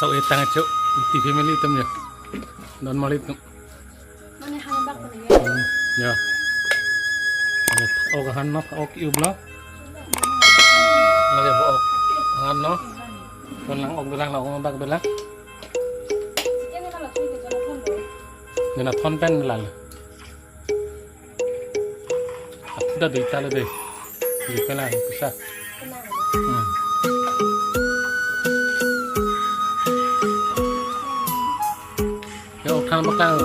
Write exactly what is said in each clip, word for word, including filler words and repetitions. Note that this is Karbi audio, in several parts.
Tau etang acho, ti family atum ya. Don mali atum. Mane han bak ko ya. Hmm, ya. Ada ok han no, ok u bla. Lagi bo ok han no. Kon lang ok dolang, lang ok bak dolang. Jona phone pen lal. Dah duita lo deh. Duita lah, bisa. Hmm. Ya, ok han bak lang.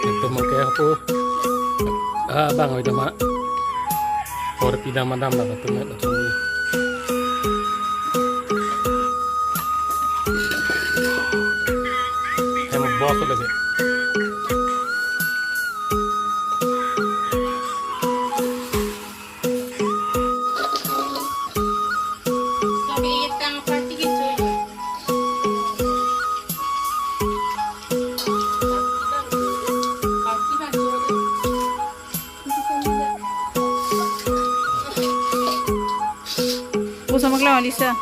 Itu mungkin aku, ah, bang, itu mak. Por pida madam lah, itu mak, itu mak. Hem boss lagi. Pusa makla Alisa.